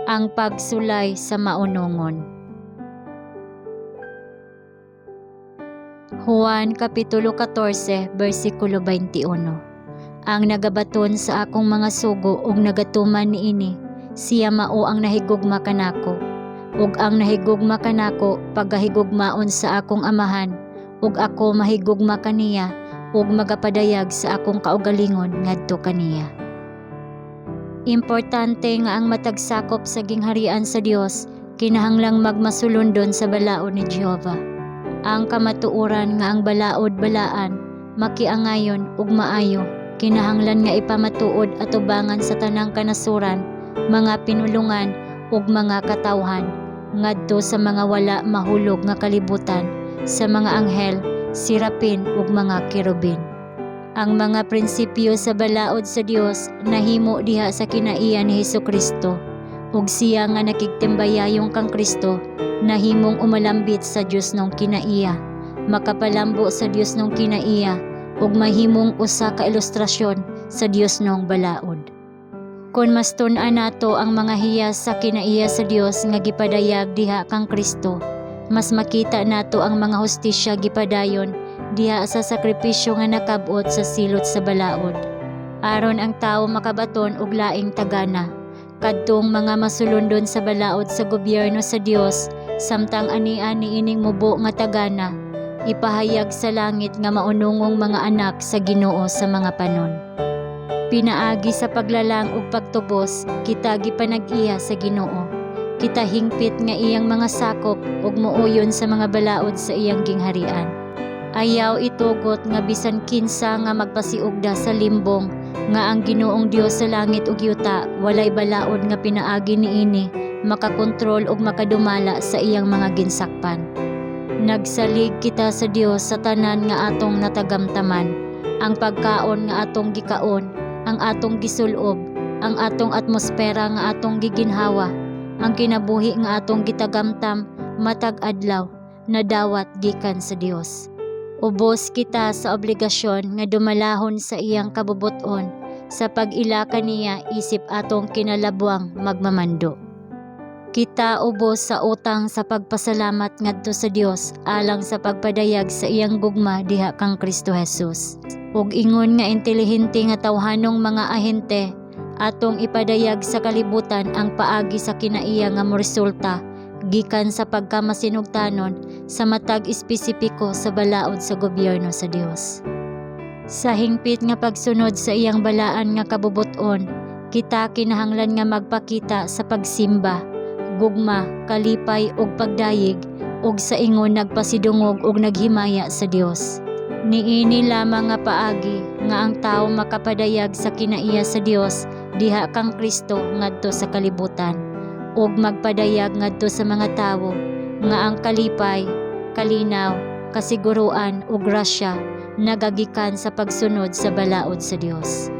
Ang pagsulay sa maunongon. Juan Kapitulo 14, versikulo 21. Ang nagabaton sa akong mga sugo ug nagatuman niini, siya mao ang nahigugma kanako. Ug ang nahigugma kanako pagahigugmaon sa akong Amahan, ug ako mahigugma kaniya ug magapadayag sa akong kaugalingon ngadto kaniya. Importante nga ang matag sakop sa gingharian sa Dios kinahanglang magmasulondon sa balaod ni Jehova. Ang kamatuoran nga ang balaod balaan, makiangayon ug maayo, kinahanglan nga ipamatuod atubangan sa tanang kanasuran, mga pinulungan ug mga katawhan ngadto sa mga wala mahulog nga kalibutan, sa mga anghel, serapin ug mga kerubin. Ang mga prinsipyo sa balaod sa Dios nahimo diha sa kinaiya ni Hesukristo, ug siya nga nakigtimbayayong kang Kristo nahimong umalambit sa Diosnong kinaiya, makapalambo sa Diosnong kinaiya ug mahimong usa ka ilustrasyon sa Diosnong balaod. Kon mas tun-an nato ang mga hiyas sa kinaiya sa Dios nga gipadayag diha kang Kristo, mas makita nato ang mga hustisya gipadayon diha sa sakripisyo nga nakab-ot sa silot sa balaod. Aron ang tawo makabaton og laing tagana, kadtong mga masulondon sa balaod sa gobyerno sa Dios samtang ania niining mubo nga tagana, ipahayag sa langit nga maunongong mga anak sa Ginoo sa mga panon. Pinaagi sa paglalang ug pagtubos, kita gipanag-iya sa Ginoo. Kita hingpit nga iyang mga sakop ug muuyon sa mga balaod sa iyang gingharian. Ayaw itugot nga bisan kinsa nga magpasiugda sa limbong nga ang Ginoong Dios sa langit ug yuta walay balaod nga pinaagi niini makakontrol ug makadumala sa iyang mga ginsakpan. Nagsalig kita sa Dios sa tanan nga atong natagamtaman, ang pagkaon nga atong gikaon, ang atong gisulob, ang atong atmosfera nga atong giginhawa, ang kinabuhi nga atong gitagamtam matag adlaw nadawat gikan sa Dios. Ubos kita sa obligasyon nga dumalahon sa iyang kabubut-on sa pag-ila kaniya isip atong kinalabwang magmamando. Kita ubos sa utang sa pagpasalamat ngadto sa Dios alang sa pagpadayag sa iyang gugma diha kang Kristo Jesus. Ug ingon nga intelihente nga tawhanong mga ahente, atong ipadayag sa kalibutan ang paagi sa kinaiya nga moresulta gikan sa pagkamasinugtanon sa matag espesipiko sa balaod sa gobyerno sa Dios. Sa hingpit nga pagsunod sa iyang balaan nga kabubut-on, kita kinahanglan nga magpakita sa pagsimba, gugma, kalipay ug pagdayeg ug sa ingon nagpasidungog ug naghimaya sa Dios. Niini lamang nga paagi nga ang tawo makapadayag sa kinaiya sa Dios diha kang Kristo ngadto sa kalibutan ug magpadayag ngadto sa mga tawo nga ang kalipay, kalinaw, kasiguruan ug grasya nagagikan sa pagsunod sa balaod sa Dios.